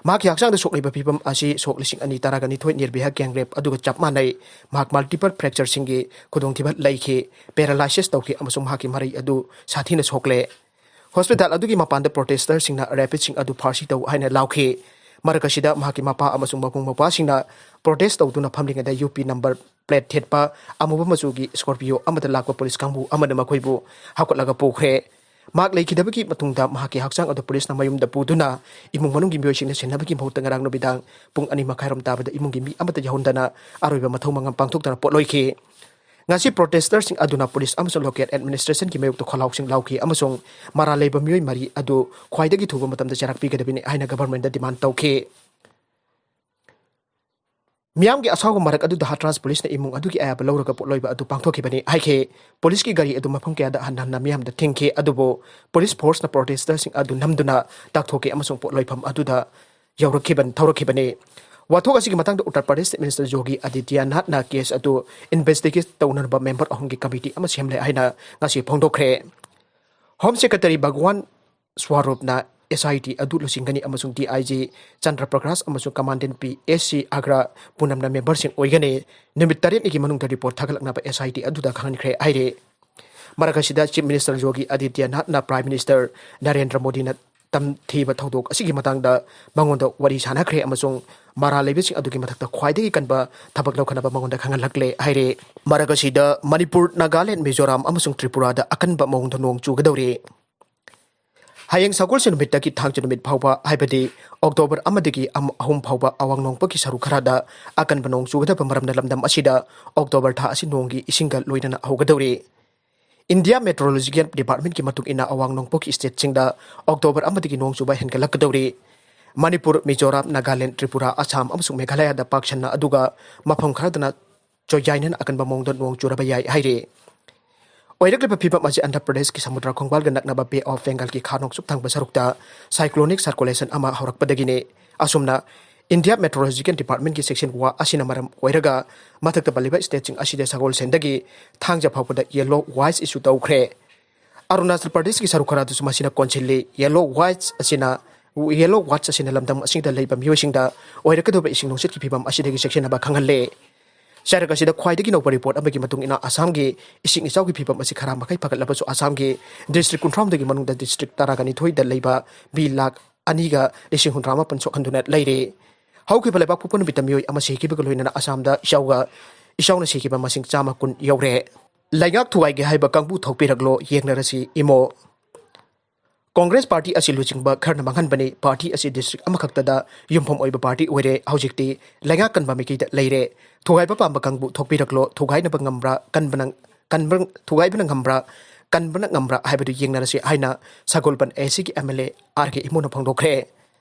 ꯃꯍꯥꯛꯀꯤ ꯍꯛꯆꯥꯡꯗ ꯁꯣꯛꯂꯤꯕ ꯐꯤꯕꯝ ꯑꯁꯤ ꯁꯣꯛ ꯂꯤꯁꯤꯡ ꯑꯅꯤ ꯇꯔꯥꯒ ꯅꯤꯊꯣꯏ ꯅꯤꯔꯚꯌꯥ gang rape ꯑꯗꯨꯒ ꯆꯞ ꯃꯥꯟꯅꯩ꯫ ꯃꯍꯥꯛ multiple fractureꯁꯤꯡꯒꯤ ꯈꯨꯗꯣꯡꯊꯤꯕ ꯂꯩꯈꯤ, paralysis ꯇꯧꯈꯤ ꯑꯃꯁꯨꯡ ꯃꯍꯥꯛꯀꯤ ꯃꯔꯩ ꯑꯗꯨ ꯁꯥꯊꯤꯅ ꯁꯣꯛꯂꯦ꯫ ꯍꯣꯁꯄꯤꯇꯥꯜ ꯑꯗꯨꯒꯤ ꯃꯄꯥꯟꯗ protesterꯁꯤꯡꯅ rapistꯁꯤꯡ ꯑꯗꯨ ꯐꯥꯔꯁꯤ ꯇꯧ ꯍꯥꯏꯅ ꯂꯥꯎꯈꯤ꯫ ꯃꯔꯛ ꯑꯁꯤꯗ ꯃꯍꯥꯛꯀꯤ ꯃꯄꯥ ꯑꯃꯁꯨꯡ ꯃꯕꯨꯡ ꯃꯧꯄ꯭ꯋꯥꯁꯤꯡꯅ protest ꯇꯧꯗꯨꯅ ꯐꯝꯂꯤꯉꯩꯗ UP number plate ꯊꯦꯠꯄ ꯑꯃꯨꯕ ꯃꯆꯨꯒꯤ Scorpio ꯑꯃꯗ ꯂꯥꯛꯄ ꯄꯨꯂꯤꯁ ꯀꯥꯡꯕꯨ ꯑꯃꯅ ꯃꯈꯣꯏꯕꯨ ꯍꯥꯞꯀꯠꯂꯒ ꯄꯨꯈ꯭ꯔꯦ꯫ ꯃꯍꯥꯛ ꯂꯩꯈꯤꯗꯕꯒꯤ ꯃꯇꯨꯡꯗ ꯃꯍꯥꯛꯀꯤ ꯍꯛꯆꯥꯡ ꯑꯗꯨ ꯄꯨꯂꯤꯁꯅ ꯃꯌꯨꯝꯗ ꯄꯨꯗꯨꯅ ꯏꯃꯨꯡ ꯃꯅꯨꯡꯒꯤ ꯃꯤꯑꯣꯏꯁꯤꯡꯅ ꯁꯦꯟꯅꯕꯒꯤ ꯃꯍꯨꯠꯇ ꯉꯔꯥꯡ ꯅꯨꯃꯤꯗꯥꯡ ꯄꯨꯡ ꯑꯅꯤ ꯃꯈꯥꯏꯔꯣꯝ ꯇꯥꯕꯗ ꯏꯃꯨꯡꯒꯤ ꯃꯤ ꯑꯃꯠꯇ ꯌꯥꯎꯍꯟꯗꯅ ꯑꯔꯣꯏꯕ ꯃꯊꯧ ꯃꯉꯝ ꯄꯥꯡꯊꯣꯛꯇꯅ ꯄꯣꯠꯂꯣꯏꯈꯤ꯫ ꯉꯁꯤ protesterꯁꯤꯡ ꯑꯗꯨꯅ ꯄꯨꯂꯤꯁ ꯑꯃꯁꯨꯡ local administrationꯒꯤ ꯃꯥꯌꯣꯛꯇ ꯈꯣꯜꯂꯥꯎꯁꯤꯡ ꯂꯥꯎꯈꯤ ꯑꯃꯁꯨꯡ ꯃꯔꯥꯜ ꯂꯩꯕ ꯃꯤꯑꯣꯏ ꯃꯔꯤ ꯑꯗꯨ ꯈ꯭ꯋꯥꯏꯗꯒꯤ ꯊꯨꯕ ꯃꯇꯝꯗ ꯆꯦꯔꯥꯛ ꯄꯤꯒꯗꯕꯅꯤ ꯍꯥꯏꯅ governmentꯗ demand ꯇꯧꯈꯤ꯫ ꯃꯤꯌꯥꯝꯒꯤ ꯑꯁꯥꯎꯕ ꯃꯔꯛ ꯑꯗꯨꯗ ꯍꯊ꯭ꯔꯥꯁ ꯄꯨꯂꯤꯁꯅ ꯏꯃꯨꯡ ꯑꯗꯨꯒꯤ ꯑꯌꯥꯕ ꯂꯧꯔꯒ ꯄꯣꯠꯂꯣꯏꯕ ꯑꯗꯨ ꯄꯥꯡꯊꯣꯛꯈꯤꯕꯅꯤ ꯍꯥꯏꯈꯤ꯫ ꯄꯨꯂꯤꯁꯀꯤ ꯒꯥꯔꯤ ꯑꯗꯨ ꯃꯐꯝ ꯀꯌꯥꯗ ꯍꯟꯅ ꯍꯟꯅ ꯃꯤꯌꯥꯝꯗ ꯊꯤꯡꯈꯤ, ꯑꯗꯨꯕꯨ ꯄꯨꯂꯤꯁ forceꯅ protesterꯁꯤꯡ ꯑꯗꯨ ꯅꯝꯗꯨꯅ ꯇꯥꯛꯊꯣꯛꯈꯤ ꯑꯃꯁꯨꯡ ꯄꯣꯠꯂꯣꯏꯐꯝ ꯑꯗꯨꯗ ꯌꯧꯔꯛꯈꯤꯕ, ꯊꯧꯔꯛꯈꯤꯕꯅꯤ꯫ ꯋꯥꯊꯣꯛ ꯑꯁꯤꯒꯤ ꯃꯇꯥꯡꯗ ꯎꯠꯇꯔ ꯄ꯭ꯔꯗꯦꯁ ꯆꯤꯐ ꯃꯤꯅꯤꯁꯇꯔ ꯌꯣꯒꯤ ꯑꯥꯗꯤꯇ꯭ꯌꯅꯥꯊꯅ case ꯑꯗꯨ investigate ꯇꯧꯅꯅꯕ member ꯑꯍꯨꯝꯒꯤ committee ꯑꯃ ꯁꯦꯝꯂꯦ ꯍꯥꯏꯅ ꯉꯁꯤ ꯐꯣꯡꯗꯣꯛꯈ꯭ꯔꯦ꯫ Home Secretary ꯚꯒꯋꯥꯟ ꯁ꯭ꯋꯥꯔꯨꯞꯅ SIT ꯑꯗꯨ ꯂꯨꯆꯤꯡꯒꯅꯤ ꯑꯃꯁꯨꯡ DIG ꯆꯟꯗ꯭ꯔ ꯄ꯭ꯔꯀꯥꯁ ꯑꯃꯁꯨꯡ Commandant P S C Agra ꯄꯨꯅꯝꯅ memberꯁꯤꯡ ꯑꯣꯏꯒꯅꯤ꯫ ꯅꯨꯃꯤꯠ ꯇꯔꯦꯠꯅꯤꯒꯤ ꯃꯅꯨꯡꯗ report ꯊꯥꯒꯠꯂꯛꯅꯕ SIT ꯑꯗꯨꯗ ꯈꯪꯍꯟꯈ꯭ꯔꯦ ꯍꯥꯏꯔꯦ꯫ ꯃꯔꯛ ꯑꯁꯤꯗ Chief Minister ꯌꯣꯒꯤ ꯑꯥꯗꯤꯇ꯭ꯌꯅꯥꯊꯅ Prime Minister ꯅꯔꯦꯟꯗ꯭ꯔ ꯃꯣꯗꯤꯅ ꯇꯝꯊꯤꯕ ꯊꯧꯗꯣꯛ ꯑꯁꯤꯒꯤ ꯃꯇꯥꯡꯗ ꯃꯉꯣꯟꯗ ꯋꯥꯔꯤ ꯁꯥꯟꯅꯈ꯭ꯔꯦ ꯑꯃꯁꯨꯡ ꯃꯔꯥꯜ ꯂꯩꯕꯁꯤꯡ ꯑꯗꯨꯒꯤ ꯃꯊꯛꯇ ꯈ꯭ꯋꯥꯏꯗꯒꯤ ꯀꯟꯕ ꯊꯕꯛ ꯂꯧꯈꯠꯅꯕ ꯃꯉꯣꯟꯗ ꯈꯪꯍꯜꯂꯛꯂꯦ ꯍꯥꯏꯔꯦ꯫ ꯃꯔꯛ ꯑꯁꯤꯗ ꯃꯅꯤꯄꯨꯔ, ꯅꯥꯒꯥꯂꯦꯟ, ꯃꯤꯖꯣꯔꯥꯝ ꯑꯃꯁꯨꯡ ꯇ꯭ꯔꯤꯄꯨꯔꯥꯗ ꯑꯀꯟꯕ ꯃꯑꯣꯡꯗ ꯅꯣꯡ ꯆꯨꯒꯗꯧꯔꯤ꯫ ꯍꯌꯦꯡ ꯁꯒꯣꯜꯁꯦꯟ ꯅꯨꯃꯤꯠꯇꯒꯤ ꯊꯥꯡꯖ ꯅꯨꯃꯤꯠ ꯐꯥꯎꯕ, ꯍꯥꯏꯕꯗꯤ October ꯑꯃꯗꯒꯤ ꯑꯍꯨꯝ ꯐꯥꯎꯕ ꯑꯋꯥꯡ ꯅꯣꯡꯄꯣꯛꯀꯤ ꯁꯔꯨꯛ ꯈꯔꯗ ꯑꯀꯟꯕ ꯅꯣꯡ ꯆꯨꯒꯗꯕ ꯃꯔꯝꯅ ꯂꯝꯗꯝ ꯑꯁꯤꯗ October ꯊꯥ ꯑꯁꯤ ꯅꯣꯡꯒꯤ ꯏꯁꯤꯡꯒ ꯂꯣꯏꯅꯅ ꯍꯧꯒꯗꯧꯔꯤ꯫ India Meteorological Departmentꯀꯤ ꯃꯇꯨꯡ ꯏꯟꯅ ꯑꯋꯥꯡ ꯅꯣꯡꯄꯣꯛꯀꯤ stateꯁꯤꯡꯗ October ꯑꯃꯗꯒꯤ ꯅꯣꯡ ꯆꯨꯕ ꯍꯦꯟꯒꯠꯂꯛꯀꯗꯧꯔꯤ꯫ ꯃꯅꯤꯄꯨꯔ, ꯃꯤꯖꯣꯔꯥꯝ, ꯅꯥꯒꯥꯂꯦꯟ, ꯇ꯭ꯔꯤꯄꯨꯔꯥ, ꯑꯁꯥꯝ ꯑꯃꯁꯨꯡ ꯃꯦꯘꯥꯂꯌꯥꯗ ꯄꯥꯛ ꯁꯟꯅ, ꯑꯗꯨꯒ ꯃꯐꯝ ꯈꯔꯗꯅ ꯆꯣꯏꯌꯥꯏꯅꯅ ꯑꯀꯟꯕ ꯃꯑꯣꯡꯗ ꯅꯣꯡ ꯆꯨꯔꯕ ꯌꯥꯏ ꯍꯥꯏꯔꯤ꯫ ꯑꯣꯏꯔꯛꯂꯤꯕ ꯐꯤꯕꯝ ꯑꯁꯤ ꯑꯟꯙ꯭ꯔ ꯄ꯭ꯔꯗꯦꯁꯀꯤ ꯁꯃꯨꯗ꯭ꯔ ꯈꯣꯡꯕꯥꯜꯒ ꯅꯛꯅꯕ ꯕꯦ ꯑꯣꯐ ꯕꯦꯡꯒꯜꯒꯤ ꯈꯥ ꯅꯣꯡꯆꯨꯞ ꯊꯪꯕ ꯁꯔꯨꯛꯇ cyclonic circulation ꯑꯃ ꯍꯧꯔꯛꯄꯗꯒꯤꯅꯤ꯫ ꯑꯁꯨꯝꯅ India Meteorological Departmentꯀꯤ section ꯋꯥ ꯑꯁꯤꯅ ꯃꯔꯝ ꯑꯣꯏꯔꯒ ꯃꯊꯛꯇ ꯄꯜꯂꯤꯕ stateꯁꯤꯡ ꯑꯁꯤꯗ ꯁꯒꯣꯜꯁꯦꯟꯗꯒꯤ ꯊꯥꯡꯖ ꯐꯥꯎꯕꯗ yellow watch issue ꯇꯧꯈ꯭ꯔꯦ꯫ ꯑꯔꯨꯅꯥꯆꯜ ꯄ꯭ꯔꯗꯦꯁꯀꯤ ꯁꯔꯨꯛ ꯈꯔꯗꯁꯨ ꯃꯁꯤꯅ ꯀꯣꯟꯁꯤꯜꯂꯤ꯫ Yellow watch ꯑꯁꯤꯅ, yellow watch ꯑꯁꯤꯅ ꯂꯝꯗꯝ ꯑꯁꯤꯗ ꯂꯩꯕ ꯃꯤꯑꯣꯏꯁꯤꯡꯗ ꯑꯣꯏꯔꯛꯀꯗꯧꯕ ꯏꯁꯤꯡ ꯅꯨꯡꯁꯤꯠꯀꯤ ꯐꯤꯕꯝ ꯑꯁꯤꯗꯒꯤ ꯆꯦꯛꯁꯤꯟꯅꯕ ꯈꯪꯍꯜꯂꯦ꯫ ꯆꯩꯔꯛ ꯑꯁꯤꯗ ꯈ꯭ꯋꯥꯏꯗꯒꯤ ꯅꯧꯕ ꯔꯤꯄꯣꯔꯠ ꯑꯃꯒꯤ ꯃꯇꯨꯡ ꯏꯟꯅ ꯑꯁꯥꯝꯒꯤ ꯏꯁꯤꯡ ꯏꯆꯥꯎꯒꯤ ꯐꯤꯕꯝ ꯑꯁꯤ ꯈꯔ ꯃꯈꯩ ꯐꯒꯠꯂꯕꯁꯨ ꯑꯁꯥꯝꯒꯤ district ꯀꯨꯟꯊ꯭ꯔꯥꯍꯨꯝꯗꯣꯏꯒꯤ ꯃꯅꯨꯡꯗ district ꯇꯔꯥꯒ ꯅꯤꯊꯣꯏꯗ ꯂꯩꯕ ꯃꯤ ꯂꯥꯈ ꯑꯅꯤꯒ ꯂꯤꯁꯤꯡ ꯍꯨꯝꯗ꯭ꯔꯥ ꯃꯥꯄꯟ ꯁꯣꯛꯍꯟꯗꯨꯅ ꯂꯩꯔꯦ꯫ ꯍꯧꯈꯤꯕ ꯂꯩꯕꯥꯛ ꯄꯣꯛꯄ ꯅꯨꯃꯤꯠꯇ ꯃꯤꯑꯣꯏ ꯑꯃ ꯁꯤꯈꯤꯕꯒ ꯂꯣꯏꯅꯅ ꯑꯁꯥꯝꯗ ꯏꯆꯥꯎꯒ, ꯏꯆꯥꯎꯅ ꯁꯤꯈꯤꯕ ꯃꯁꯤꯡ ꯆꯥꯝꯃ ꯀꯨꯟ ꯌꯧꯔꯦ꯫ ꯂꯩꯉꯥꯛ ꯊꯨꯒꯥꯏꯒꯦ ꯍꯥꯏꯕ ꯀꯥꯡꯕꯨ ꯊꯣꯛꯄꯤꯔꯛꯂꯣ, ꯌꯦꯡꯅꯔꯁꯤ ꯏꯃꯣ꯫ ꯀꯣꯡꯒ꯭ꯔꯦꯁ ꯄꯥꯔꯇꯤ ꯑꯁꯤ ꯂꯨꯆꯤꯡꯕ ꯈꯔꯅ ꯃꯥꯡꯍꯟꯕꯅꯤ꯫ ꯄꯥꯔꯇꯤ ꯑꯁꯤ district ꯑꯃꯈꯛꯇꯗ ꯌꯨꯝꯐꯝ ꯑꯣꯏꯕ ꯄꯥꯔꯇꯤ ꯑꯣꯏꯔꯦ꯫ ꯍꯧꯖꯤꯛꯇꯤ ꯂꯩꯉꯥꯛ ꯀꯟꯕ ꯃꯥꯏꯀꯩꯗ ꯂꯩꯔꯦ꯫ ꯊꯨꯒꯥꯏꯕ ꯄꯥꯝꯕ ꯀꯥꯡꯕꯨ ꯊꯣꯛꯄꯤꯔꯛꯂꯣ꯫ ꯊꯨꯒꯥꯏꯅꯕ ꯉꯝꯕ꯭ꯔꯥ? ꯀꯟꯕꯅ, ꯀꯟꯕ, ꯊꯨꯒꯥꯏꯕꯅ ꯉꯝꯕ꯭ꯔꯥ? ꯀꯟꯕꯅ ꯉꯝꯕ꯭ꯔꯥ ꯍꯥꯏꯕꯗꯨ ꯌꯦꯡꯅꯔꯁꯤ ꯍꯥꯏꯅ ꯁꯒꯣꯜꯕꯟ ꯑꯦ ꯁꯤꯒꯤ ꯑꯦꯝ ꯑꯦꯜ ꯑꯦ ꯑꯥꯔ ꯀꯦ ꯏꯃꯣꯅ ꯐꯣꯡꯗꯣꯛꯈ꯭ꯔꯦ꯫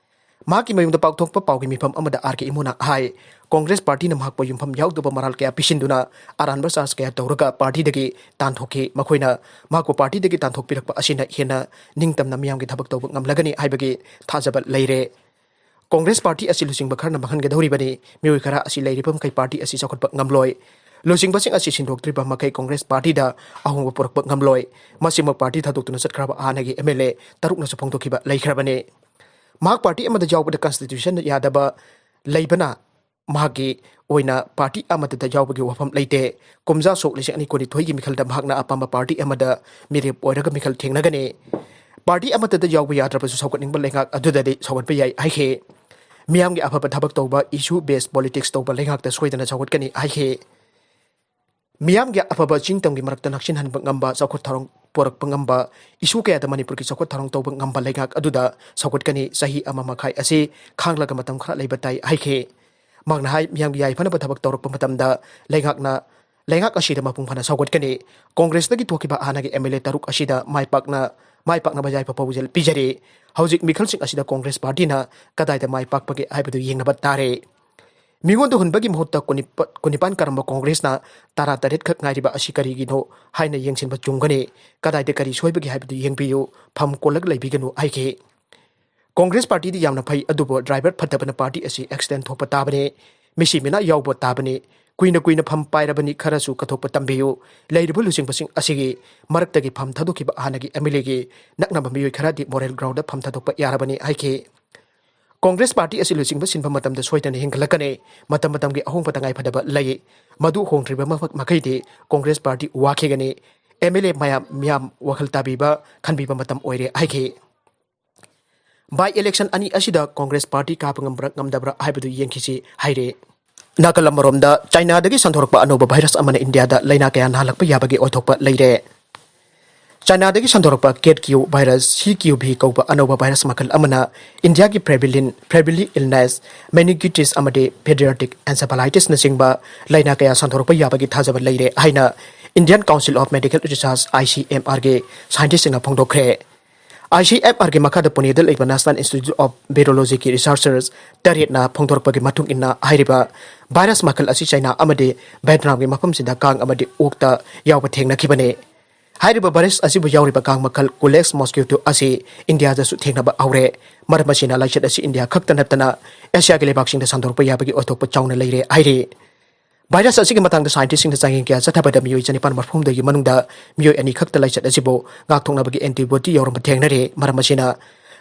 ꯃꯍꯥꯛꯀꯤ ꯃꯌꯨꯝꯗ ꯄꯥꯡꯊꯣꯛꯄ ꯄꯥꯎꯒꯤ ꯃꯤꯐꯝ ꯑꯃꯗ ꯑꯥꯔ ꯀꯦ ꯏꯃꯣꯅ ꯍꯥꯏ, ꯀꯣꯡꯒ꯭ꯔꯦꯁ ꯄꯥꯔꯇꯤꯅ ꯃꯍꯥꯛꯄꯨ ꯌꯨꯝꯐꯝ ꯌꯥꯎꯗꯕ ꯃꯔꯥꯜ ꯀꯌꯥ ꯄꯤꯁꯤꯟꯗꯨꯅ ꯑꯔꯥꯟꯕ ꯆꯥꯔꯖ ꯀꯌꯥ ꯇꯧꯔꯒ ꯄꯥꯔꯇꯤꯗꯒꯤ ꯇꯥꯟꯊꯣꯛꯈꯤ꯫ ꯃꯈꯣꯏꯅ ꯃꯍꯥꯛꯄꯨ ꯄꯥꯔꯇꯤꯗꯒꯤ ꯇꯥꯟꯊꯣꯛꯄꯤꯔꯛꯄ ꯑꯁꯤꯅ ꯍꯦꯟꯅ ꯅꯤꯡꯇꯝꯅ ꯃꯤꯌꯥꯝꯒꯤ ꯊꯕꯛ ꯇꯧꯕ ꯉꯝꯂꯒꯅꯤ ꯍꯥꯏꯕꯒꯤ ꯊꯥꯖꯕ ꯂꯩꯔꯦ꯫ ꯀꯣꯡꯒ꯭ꯔꯦꯁ ꯄꯥꯔꯇꯤ ꯑꯁꯤ ꯂꯨꯆꯤꯡꯕ ꯈꯔꯅ ꯃꯥꯡꯍꯟꯒꯗꯧꯔꯤꯕꯅꯤ꯫ ꯃꯤꯑꯣꯏ ꯈꯔ ꯑꯁꯤ ꯂꯩꯔꯤꯕ ꯃꯈꯩ ꯄꯥꯔꯇꯤ ꯑꯁꯤ ꯆꯥꯎꯈꯠꯄ ꯉꯝꯂꯣꯏ꯫ ꯂꯨꯆꯤꯡꯕꯁꯤꯡ ꯑꯁꯤ ꯁꯤꯟꯗꯣꯛꯇ꯭ꯔꯤꯕ ꯃꯈꯩ ꯀꯣꯡꯒ꯭ꯔꯦꯁ ꯄꯥꯔꯇꯤꯗ ꯑꯍꯣꯡꯕ ꯄꯨꯔꯛꯄ ꯉꯝꯂꯣꯏ꯫ ꯃꯁꯤꯃꯛ ꯄꯥꯔꯇꯤ ꯊꯥꯗꯣꯛꯇꯨꯅ ꯆꯠꯈ꯭ꯔꯕ ꯍꯥꯟꯅꯒꯤ ꯑꯦꯝ ꯑꯦꯜ ꯑꯦ ꯇꯔꯨꯛꯅꯁꯨ ꯐꯣꯡꯗꯣꯛꯈꯤꯕ ꯂꯩꯈ꯭ꯔꯕꯅꯤ꯫ ꯃꯍꯥꯛ ꯄꯥꯔꯇꯤ ꯑꯃꯗ ꯌꯥꯎꯕꯗ ꯀꯟꯁꯇꯤꯇ꯭ꯌꯨꯁꯟꯅ ꯌꯥꯗꯕ ꯂꯩꯕꯅ ꯃꯍꯥꯛꯀꯤ ꯑꯣꯏꯅ ꯄꯥꯔꯇꯤ ꯑꯃꯠꯇꯗ ꯌꯥꯎꯕꯒꯤ ꯋꯥꯐꯝ ꯂꯩꯇꯦ꯫ ꯀꯨꯝꯖꯥ ꯁꯣꯛ ꯂꯤꯁꯤꯡ ꯑꯅꯤ ꯀꯨꯟꯅꯤꯊꯣꯏꯒꯤ ꯃꯤꯈꯜꯗ ꯃꯍꯥꯛꯅ ꯑꯄꯥꯝꯕ ꯄꯥꯔꯇꯤ ꯑꯃꯗ ꯃꯤꯔꯦꯞ ꯑꯣꯏꯔꯒ ꯃꯤꯈꯜ ꯊꯦꯡꯅꯒꯅꯤ꯫ ꯄꯥꯔꯇꯤ ꯑꯃꯠꯇꯗ ꯌꯥꯎꯕ ꯌꯥꯗ꯭ꯔꯕꯁꯨ ꯁꯧꯒꯠꯅꯤꯡꯕ ꯂꯩꯉꯥꯛ ꯑꯗꯨꯗꯗꯤ ꯁꯧꯒꯠꯄ ꯌꯥꯏ ꯍꯥꯏꯈꯤ꯫ ꯃꯤꯌꯥꯝꯒꯤ ꯑꯐꯕ ꯊꯕꯛ ꯇꯧꯕ, issue based politics ꯇꯧꯕ ꯂꯩꯉꯥꯛꯇ ꯁꯣꯏꯗꯅ ꯆꯥꯎꯈꯠꯀꯅꯤ ꯍꯥꯏꯈꯤ꯫ ꯃꯤꯌꯥꯝꯒꯤ ꯑꯐꯕ ꯆꯤꯡ ꯇꯝꯒꯤ ꯃꯔꯛꯇ ꯅꯛꯁꯤꯟꯍꯟꯕ ꯉꯝꯕ, ꯆꯥꯎꯈꯠ ꯊꯧꯔꯥꯡ ꯄꯨꯔꯛꯄ ꯉꯝꯕ, issue ꯀꯌꯥꯗ ꯃꯅꯤꯄꯨꯔꯒꯤ ꯆꯥꯎꯈꯠ ꯊꯧꯔꯥꯡ ꯇꯧꯕ ꯉꯝꯕ ꯂꯩꯉꯥꯛ ꯑꯗꯨꯗ ꯁꯧꯒꯠꯀꯅꯤ꯫ ꯆꯍꯤ ꯑꯃ ꯃꯈꯥꯏ ꯑꯁꯤ ꯈꯥꯡꯂꯒ ꯃꯇꯝ ꯈꯔ ꯂꯩꯕ ꯇꯥꯏ ꯍꯥꯏꯈꯤ꯫ ꯃꯍꯥꯛꯅ ꯍꯥꯏ, ꯃꯤꯌꯥꯝꯒꯤ ꯌꯥꯏꯐꯅꯕ ꯊꯕꯛ ꯇꯧꯔꯛꯄ ꯃꯇꯝꯗ ꯂꯩꯉꯥꯛꯅ, ꯂꯩꯉꯥꯛ ꯑꯁꯤꯗ ꯃꯄꯨꯡ ꯐꯥꯅ ꯁꯧꯒꯠꯀꯅꯤ꯫ ꯀꯣꯡꯒ꯭ꯔꯦꯁꯇꯒꯤ ꯊꯣꯛꯈꯤꯕ ꯍꯥꯟꯅꯒꯤ ꯑꯦꯝ ꯑꯦꯜ ꯑꯦ ꯇꯔꯨꯛ ꯑꯁꯤꯗ ꯃꯥꯏ ꯄꯥꯛꯅ, ꯃꯥꯏ ꯄꯥꯛꯅꯕ ꯌꯥꯏꯐ ꯄꯥꯎꯖꯦꯜ ꯄꯤꯖꯔꯤ꯫ ꯍꯧꯖꯤꯛ ꯃꯤꯈꯜꯁꯤꯡ ꯑꯁꯤꯗ ꯀꯣꯡꯒ꯭ꯔꯦꯁ ꯄꯥꯔꯇꯤꯅ ꯀꯗꯥꯏꯗ ꯃꯥꯏ ꯄꯥꯛꯄꯒꯦ ꯍꯥꯏꯕꯗꯨ ꯌꯦꯡꯅꯕ ꯇꯥꯔꯦ꯫ ꯃꯤꯉꯣꯟꯗ ꯍꯨꯟꯕꯒꯤ ꯃꯍꯨꯠꯇ ꯀꯨꯟꯅꯤꯄꯥꯟ ꯀꯔꯝꯕ ꯀꯣꯡꯒ꯭ꯔꯦꯁꯅ ꯇꯔꯥꯇꯔꯦꯠ ꯈꯛ ꯉꯥꯏꯔꯤꯕ ꯑꯁꯤ ꯀꯔꯤꯒꯤꯅꯣ ꯍꯥꯏꯅ ꯌꯦꯡꯁꯤꯟꯕ ꯆꯨꯝꯒꯅꯤ꯫ ꯀꯗꯥꯏꯗ ꯀꯔꯤ ꯁꯣꯏꯕꯒꯦ ꯍꯥꯏꯕꯗꯨ ꯌꯦꯡꯕꯤꯌꯨ, ꯐꯝ ꯀꯣꯜꯂꯒ ꯂꯩꯕꯤꯒꯅꯨ ꯍꯥꯏꯈꯤ꯫ ꯀꯣꯡꯒ꯭ꯔꯦꯁ ꯄꯥꯔꯇꯤꯗꯤ ꯌꯥꯝꯅ ꯐꯩ, ꯑꯗꯨꯕꯨ ꯗ꯭ꯔꯥꯏꯚꯔ ꯐꯠꯇꯕꯅ ꯄꯥꯔꯇꯤ ꯑꯁꯤ ꯑꯦꯛꯁꯤꯗꯦꯟ ꯊꯣꯛꯄ ꯇꯥꯕꯅꯤ, ꯃꯤꯁꯤ ꯃꯤꯅꯥ ꯌꯥꯎꯕ ꯇꯥꯕꯅꯤ꯫ ꯀꯨꯏꯅ ꯀꯨꯏꯅ ꯐꯝ ꯄꯥꯏꯔꯕꯅꯤ, ꯈꯔꯁꯨ ꯀꯠꯊꯣꯛꯄ ꯇꯝꯕꯤꯌꯨ꯫ ꯂꯩꯔꯤꯕ ꯂꯨꯆꯤꯡꯕꯁꯤꯡ ꯑꯁꯤꯒꯤ ꯃꯔꯛꯇꯒꯤ ꯐꯝ ꯊꯥꯗꯣꯛꯈꯤꯕ ꯍꯥꯟꯅꯒꯤ ꯑꯦꯝ ꯑꯦꯜ ꯑꯦꯒꯤ ꯅꯛꯅꯕ ꯃꯤꯑꯣꯏ ꯈꯔꯗꯤ ꯃꯣꯔꯦꯜ ꯒ꯭ꯔꯥꯎꯟꯗ ꯐꯝ ꯊꯥꯗꯣꯛꯄ ꯌꯥꯔꯕꯅꯤ ꯍꯥꯏꯈꯤ꯫ ꯀꯣꯡꯒ꯭ꯔꯦꯁ ꯄꯥꯔꯇꯤ ꯑꯁꯤ ꯂꯨꯆꯤꯡꯕ ꯁꯤꯟꯕ ꯃꯇꯝꯗ ꯁꯣꯏꯗꯅ ꯍꯦꯟꯒꯠꯂꯛꯀꯅꯤ꯫ ꯃꯇꯝ ꯃꯇꯝꯒꯤ ꯑꯍꯣꯡꯕ ꯇꯉꯥꯏꯐꯗꯕ ꯂꯩ꯫ ꯃꯗꯨ ꯍꯣꯡꯗ꯭ꯔꯤꯕ ꯃꯐ-, ꯃꯈꯩꯗꯤ ꯀꯣꯡꯒ꯭ꯔꯦꯁ ꯄꯥꯔꯇꯤ ꯋꯥꯈꯤꯒꯅꯤ꯫ ꯑꯦꯝ ꯑꯦꯜ ꯑꯦ ꯃꯌꯥꯝ, ꯃꯤꯌꯥꯝ ꯋꯥꯈꯜ ꯇꯥꯕꯤꯕ, ꯈꯟꯕꯤꯕ ꯃꯇꯝ ꯑꯣꯏꯔꯦ ꯍꯥꯏꯈꯤ꯫ ꯕꯥꯏ ꯏꯂꯦꯛꯁꯟ ꯑꯅꯤ ꯑꯁꯤꯗ ꯀꯣꯡꯒ꯭ꯔꯦꯁ ꯄꯥꯔꯇꯤ ꯀꯥꯕ ꯉꯝꯕ꯭ꯔꯥ ꯉꯝꯗꯕ꯭ꯔꯥ ꯍꯥꯏꯕꯗꯨ ꯌꯦꯡꯈꯤꯁꯤ ꯍꯥꯏꯔꯦ꯫ ꯅꯥꯀꯜ ꯑꯃꯔꯣꯝꯗ, ꯆꯥꯏꯅꯥꯗꯒꯤ ꯁꯟꯗꯣꯔꯛꯄ ꯑꯅꯧꯕ ꯚꯥꯏꯔꯁ ꯑꯃꯅ ꯏꯟꯗꯤꯌꯥꯗ ꯂꯥꯏꯅꯥ ꯀꯌꯥ ꯅꯥꯍꯜꯂꯛꯄ ꯌꯥꯕꯒꯤ ꯑꯣꯏꯊꯣꯛꯄ ꯂꯩꯔꯦ꯫ ꯆꯥꯏꯅꯥꯗꯒꯤ ꯁꯟꯗꯣꯔꯛꯄ cat Q virus, C Q V ꯀꯧꯕ ꯑꯅꯧꯕ ꯚꯥꯏꯔꯁ ꯃꯈꯜ ꯑꯃꯅ ꯏꯟꯗꯤꯌꯥꯒꯤ ꯄ꯭ꯔꯦꯚꯤꯂꯤꯟ, ꯄ꯭ꯔꯦꯚꯤꯂꯤ ꯏꯜꯅꯦꯁ, ꯃꯦꯅꯤꯟꯖꯤꯇꯤꯁ ꯑꯃꯗꯤ ꯄꯦꯗꯤꯌꯥꯇ꯭ꯔꯤꯛ ꯑꯦꯟꯁꯦꯐꯥꯂꯥꯏꯇꯤꯁꯅꯆꯤꯡꯕ ꯂꯥꯏꯅꯥ ꯀꯌꯥ ꯁꯟꯗꯣꯔꯛꯄ ꯌꯥꯕꯒꯤ ꯊꯥꯖꯕ ꯂꯩꯔꯦ ꯍꯥꯏꯅ Indian Council of Medical Research, I C M R ꯒꯤ ꯁꯥꯏꯟꯇꯤꯁꯁꯤꯡꯅ ꯐꯣꯡꯗꯣꯛꯈ꯭ꯔꯦ꯫ I C M R ꯒꯤ ꯃꯈꯥꯗ ꯄꯨꯅꯦꯗ ꯂꯩꯕ National Institute of Virology ꯒꯤ ꯔꯤꯁꯔꯆꯔꯁ ꯇꯔꯦꯠꯅ ꯐꯣꯡꯗꯣꯔꯛꯄꯒꯤ ꯃꯇꯨꯡ ꯏꯟꯅ, ꯍꯥꯏꯔꯤꯕ ꯚꯥꯏꯔꯁ ꯃꯈꯜ ꯑꯁꯤ ꯆꯥꯏꯅꯥ ꯑꯃꯗꯤ ꯚꯦꯠꯅꯥꯝꯒꯤ ꯃꯐꯝꯁꯤꯡꯗ ꯀꯥꯡ ꯑꯃꯗꯤ ꯑꯣꯛꯇ ꯌꯥꯎꯕ ꯊꯦꯡꯅꯈꯤꯕꯅꯤ꯫ ꯍꯥꯏꯔꯤꯕ ꯚꯥꯏꯔꯁ ꯑꯁꯤꯕꯨ ꯌꯥꯎꯔꯤꯕ ꯀꯥꯡ ꯃꯈꯜ ꯀꯨꯂꯦꯛꯁ ꯃꯣꯁꯀ꯭ꯌꯨꯇꯣ ꯑꯁꯤ ꯏꯟꯗꯤꯌꯥꯗꯁꯨ ꯊꯦꯡꯅꯕ ꯍꯧꯔꯦ꯫ ꯃꯔꯝ ꯑꯁꯤꯅ ꯂꯥꯏꯆꯠ ꯑꯁꯤ ꯏꯟꯗꯤꯌꯥ ꯈꯛꯇ ꯅꯠꯇꯅ ꯑꯦꯁꯤꯌꯥꯒꯤ ꯂꯩꯕꯥꯛꯁꯤꯡꯗ ꯁꯟꯗꯣꯔꯛꯄ ꯌꯥꯕꯒꯤ ꯑꯣꯏꯊꯣꯛꯄ ꯆꯥꯎꯅ ꯂꯩꯔꯦ ꯍꯥꯏꯔꯤ꯫ ꯚꯥꯏꯔꯁ ꯑꯁꯤꯒꯤ ꯃꯇꯥꯡꯗ ꯁꯥꯏꯟꯇꯤꯁꯁꯤꯡꯅ ꯆꯥꯡꯌꯦꯡ ꯀꯌꯥ ꯆꯠꯊꯕꯗ ꯃꯤꯑꯣꯏ ꯆꯅꯤꯄꯥꯟ ꯃꯔꯐꯨꯍꯨꯝꯗꯣꯏꯒꯤ ꯃꯅꯨꯡꯗ ꯃꯤꯑꯣꯏ ꯑꯅꯤ ꯈꯛꯇ ꯂꯥꯏꯆꯠ ꯑꯁꯤꯕꯨ ꯉꯥꯛꯊꯣꯛꯅꯕꯒꯤ ꯑꯦꯟꯇꯤꯕꯣꯗꯤ ꯌꯥꯎꯔꯝꯕ ꯊꯦꯡꯅꯔꯦ꯫ ꯃꯔꯝ ꯑꯁꯤꯅ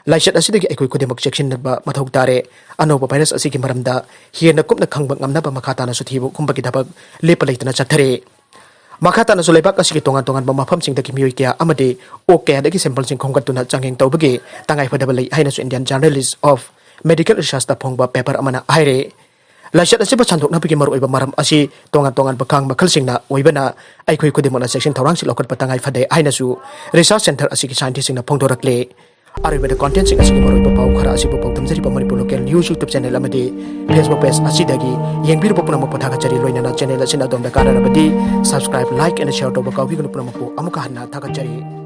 ꯂꯥꯏꯆꯠ ꯑꯁꯤꯗꯒꯤ ꯑꯩꯈꯣꯏ ꯈꯨꯗꯤꯡꯃꯛ ꯆꯦꯛꯁꯤꯟꯅꯕ ꯃꯊꯧ ꯇꯥꯔꯦ꯫ ꯑꯅꯧꯕ ꯚꯥꯏꯔꯁ ꯑꯁꯤꯒꯤ ꯃꯔꯝꯗ ꯍꯦꯟꯅ ꯀꯨꯞꯅ ꯈꯪꯕ ꯉꯝꯅꯕ ꯃꯈꯥ ꯇꯥꯅꯁꯨ ꯊꯤꯕ ꯈꯨꯝꯕꯒꯤ ꯊꯕꯛ ꯂꯦꯞꯄ ꯂꯩꯇꯅ ꯆꯠꯊꯔꯤ꯫ ꯃꯈꯥ ꯇꯥꯅꯁꯨ ꯂꯩꯕꯥꯛ ꯑꯁꯤꯒꯤ ꯇꯣꯉꯥꯟ ꯇꯣꯉꯥꯟꯕ ꯃꯐꯝꯁꯤꯡꯗꯒꯤ ꯃꯤꯑꯣꯏ ꯀꯌꯥ ꯑꯃꯗꯤ ꯑꯣꯛ ꯀꯌꯥꯗꯒꯤ ꯁꯦꯝꯄꯜꯁꯤꯡ ꯈꯣꯝꯒꯠꯇꯨꯅ ꯆꯥꯡꯌꯦꯡ ꯇꯧꯕꯒꯤ ꯇꯉꯥꯏꯐꯗꯕ ꯂꯩ ꯍꯥꯏꯅꯁꯨ Indian Journalist of Medical Research ꯇ ꯐꯣꯡꯕ ꯄꯦꯄꯔ ꯑꯃꯅ ꯍꯥꯏꯔꯦ꯫ ꯂꯥꯏꯆꯠ ꯑꯁꯤꯕꯨ ꯁꯟꯗꯣꯛꯅꯕꯒꯤ ꯃꯔꯨꯑꯣꯏꯕ ꯃꯔꯝ ꯑꯁꯤ ꯇꯣꯉꯥꯟ ꯇꯣꯉꯥꯟꯕ ꯀꯥꯡ ꯃꯈꯜꯁꯤꯡꯅ ꯑꯣꯏꯕꯅ ꯑꯩꯈꯣꯏ ꯈꯨꯗꯤꯡꯃꯛꯅ ꯆꯦꯛꯁꯤꯟ ꯊꯧꯔꯥꯡꯁꯤ ꯂꯧꯈꯠꯄ ꯇꯉꯥꯏ ꯐꯗꯦ ꯍꯥꯏꯅꯁꯨ ꯔꯤꯁꯔꯆ ꯁꯦꯟꯇꯔ ꯑꯁꯤꯒꯤ ꯁꯥꯏꯟꯇꯤꯁꯁꯤꯡꯅ ꯐꯣꯡꯗꯣꯔꯛꯂꯦ꯫ ꯑꯔꯣꯏꯕꯗ ꯀꯣꯟꯇꯦꯟꯁꯤꯡ ꯑꯁꯤꯒꯤ ꯃꯔꯨꯑꯣꯏꯕ ꯄꯥꯎ ꯈꯔ ꯑꯁꯤꯕꯨ ꯄꯥꯎꯗꯝꯖꯔꯤꯕ Manipur local news YouTube channel ꯑꯃꯗꯤ ꯐꯦꯁꯕꯨꯛ ꯄꯦꯖ ꯑꯁꯤꯗꯒꯤ ꯌꯦꯡꯕꯤꯔꯨꯕ ꯄꯨꯝꯅꯃꯛꯄꯨ ꯊꯥꯒꯠꯆꯔꯤ꯫ ꯂꯣꯏꯅꯅ ꯆꯦꯅꯦꯜ ꯑꯁꯤꯅ ꯑꯗꯣꯝꯗ ꯀꯥꯟꯅꯔꯕꯗꯤ subscribe, like and share ꯇꯧꯕ ꯀꯥꯎꯕꯤꯒꯅꯨ꯫ ꯄꯨꯝꯅꯃꯛꯄꯨ ꯑꯃꯨꯛꯀ ꯍꯟꯅ ꯊꯥꯒꯠꯆꯔꯤ꯫